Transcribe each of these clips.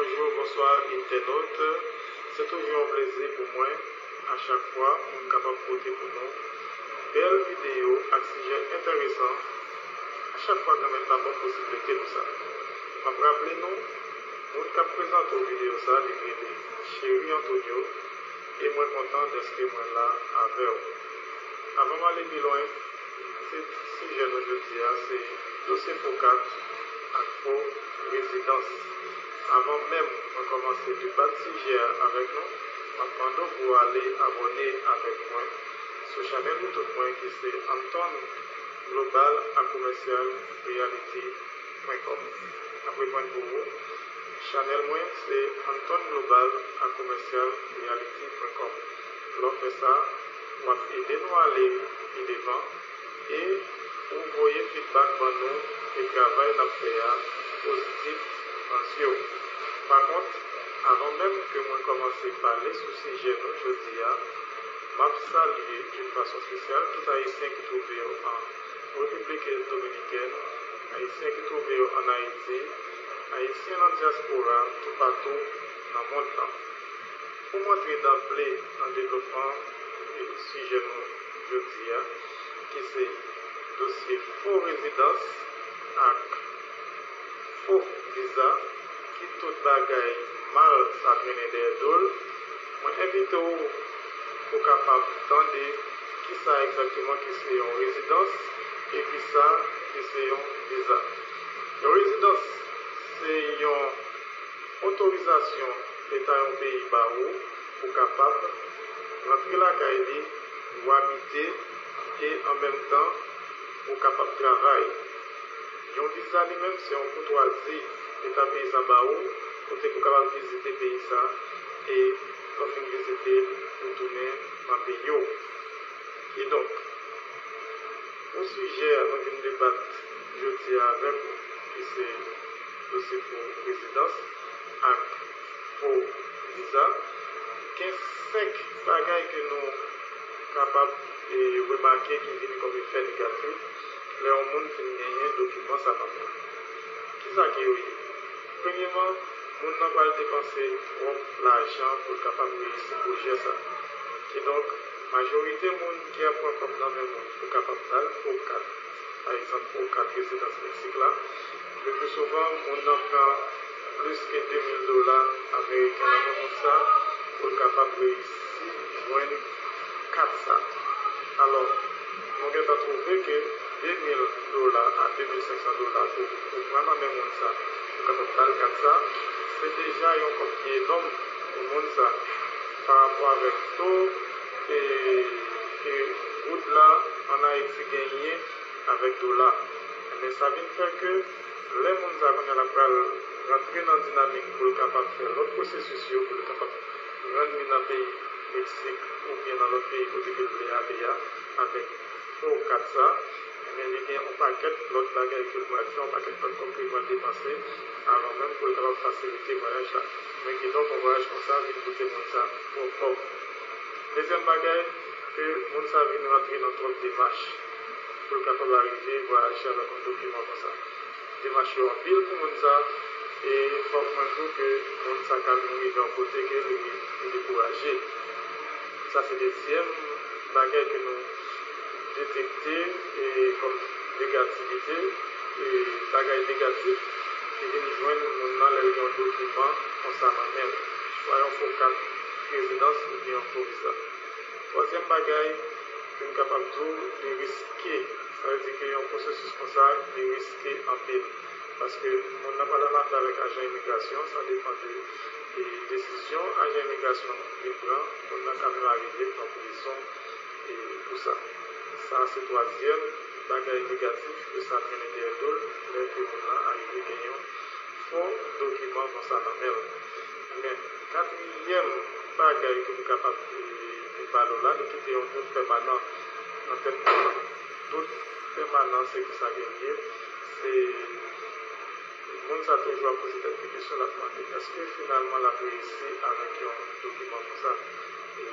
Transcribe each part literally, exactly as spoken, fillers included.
Bonjou, bonswa entènot. Se toujou yon plezi pou mwen a chak fwa pou m kapab pote pou nou bèl videyo ak sijè enteresan a chak fwa Granmèt la ban m posiblite pou sa. M ap raple nou, moun k ap prezante w videyo sa, li rele Chery Antonio, e mwen kontan dèske mwen la avè w. Avan m ale pi lwen, tit sijè nou jodi a se dosye fo kat ak fo rezidans. Avan menm mwen kòmanse debat sijè a avèk nou, m ap mande w pou w ale abòne avèk mwen sou chanèl YouTube mwen ki se Anton Global ak Commercial Reality pwen kòm. N ap reprann pou ou. Chanèl mwen se Anton Global ak Commercial Reality pwen kòm. Lè w fè sa, w ap ede nou ale pi devan e ou voye fidbak ban nou ke travay n ap fè a pozitif nan zye w. Pakont, avan menm ke mwen kòmanse pale sou sijè nou jodi a, m ap salye d'une façon spéciale tout Ayisyen ki twouve yo an Repiblik Dominikèn, Ayisyen ki twouve yo ann Ayiti, Ayisyen nan dyaspora toupatou nan mond lan. Pou m antre danble nan devlopman sijè nou jodi a, ki se dosye fo rezidans ak fo viza, ki tout bagay mal sa trennen dèyè do l, mwen envite w pou w kapab tande kisa egzakteman ki se yon rezidans e kisa ki se yon viza. Yon rezidans se yon otorizasyon Leta yon peyi ba ou pou kapab rantre lakay li, pou w abite e an menm tan pou w kapab travay. Yon viza li menm se yon koutwazi Leta peyi sa ba ou, kote pou w kapab vizite peyi sa e lè w fin vizite l, ou tounen nan peyi w. Kidonk, pou sijè a nou vin debat jodi a avèk ou, ki se dosye pou rezidans ak pou viza, gen senk bagay ke nou kapab e, remake ki vini kòm efè negatif lè yon moun fin genyen dokiman sa nan men l. Kisa ke yo ye? Premyeman, moun nan pral depanse twòp lajan pou l kapab reyisi pwojè sa. Kidonk, majorite moun ki ap pran kòb nan men moun pou kapab ba l fo kat, pa egzanp, fo kat rezidans Meksik la, le pli souvan, moun nan pran plis ke de mil dola ameriken nan men moun sa pou l kapab reyisi jwenn kat sa. Alò, nou gentan twouve ke de mil dola a de mil senk san dola ke ou pran nan men moun sa pou kapab ba l kat sa, se deja yon kòb ki enòm pou moun sa parapò avèk to e, ke goud la ann Ayiti genyen avèk dola. Ebyen, sa vin fè ke lè moun sa kounye a l ap pral rantre nan dinamik pou l kapab fè lòt pwosesis yo, pou l kapab rann li nan peyi Meksik oubyen nan lòt peyi kote ke l vle ale a, avèk fo kat sa, ebyen, li gen yon pakèt lòt bagay ke l pral fè, yon pakèt lòt kòb ke l pral depanse avan menm pou l kapab fasilite vwayaj la. Men kidonk, yon vwayaj konsa vin koute moun sa twòp kòb. Dezyèm bagay, ke moun sa vin rantre nan twòp demach pou l kapab arive vwayaje avèk yon dokiman konsa. Demach yo anpil pou moun sa, e fòk mwen di w ke moun sa ka vin rive yon kote ke li, li dekouraje. Sa se dezyèm bagay ke nou detekte e kòm negativite, e bagay negatif ki vin jwenn moun nan lè l gen yon dokiman konsa nan men l, swa yon fo kat rezidans oubyen yon fo viza. Twazyèm bagay ke m kapab di w, li riske. Sa vle di ke yon pwosesis konsa, li riske anpil. Paske moun nan pral ann afè avèk ajan imigrasyon, sa depann de, de desizyon ajan imigrasyon li pran, moun nan ka menm arive pran prizon e, pou sa. Sa se twazyèm bagay negatif ke sa trennen dèyè do l, lè ke moun nan arive gen yon fo dokiman konsa nan men l. Ebyen, katriyèm bagay ke m kapab, e, vin pale w la, li kite yon dout pèmanan nan tèt moun nan. Dout pèmanan, se kisa ke l ye? Se moun sa toujou ap poze tèt li kesyon, l ap mande, èske finalman l ap reyisi avèk yon dokiman konsa? E,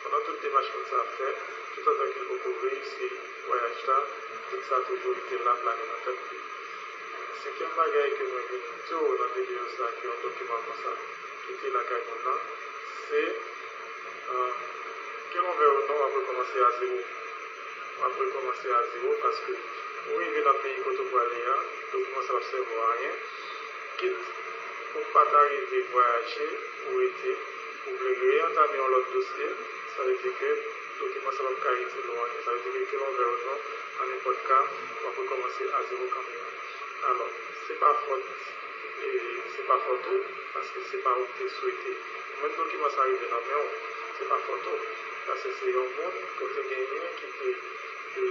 pandan tout demach moun sa ap fè, toutotan ke l poko reyisi vwayaj la, dout sa toujou rete la plane nan tèt li. Senkyèm bagay ke mwen vin di w nan videyo sa, ke yon dokiman konsa ki te lakay moun nan, se, euh, ke l anvè ou non, w ap rekòmanse a zewo. W ap rekòmanse a zewo paske ou rive nan peyi kote w prale a, dokiman sa p ap sèvi w a anyen. Kit ou pa ta rive vwayaje, ou rete, ou vle reantame yon lòt dosye, sa vle di ke dokiman sa p ap ka itil ou anyen. Sa vle di ke ke l anvè ou non, an nenpòt ka, w ap rekòmanse a zewo kanmenm. Alò, se pa fòt, e, se pa fòt ou, paske se pa ou ki te swete. Ou menm dokiman sa rive nan men w, se pa fòt ou. Paske se yon moun ke w te genyen ki te, e,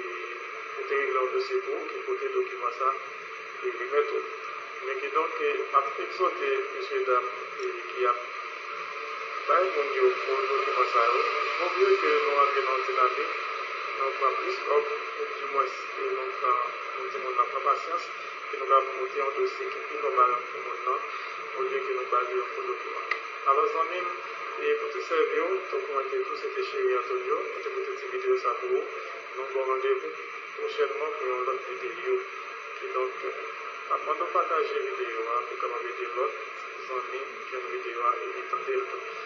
ou te regle yon dosye pou ou, ki pote dokiman sa, e, remèt ou. Men kidonk, e, m ap egzòte mesye dam, e, ki ap bay moun yo fo dokiman sa yo. Vaut mieux ke nou antre nan yon dinamik, nou pran plis kòb, ou dimwens, e, nou pran, nou di moun nan pran pasyans, ke nou ka monte yon dosye ki pi nòmal pou moun nan, olye ke nou ba li yon fo dokiman. Alò, zanmi m, e pou te sèvi w, tankou mwen te di w, se te Cheri Antonio, mwen te pote ti videyo sa pou ou. Nou ba w randevou pwochènman pou yon lòt videyo. Kidonk, m ap mande w pataje videyo a pou kapab ede lòt zanmi jwenn videyo a e li tande l tou.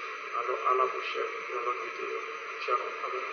Alò, a la pwochèn pou yon lòt videyo. Tchao, amèn.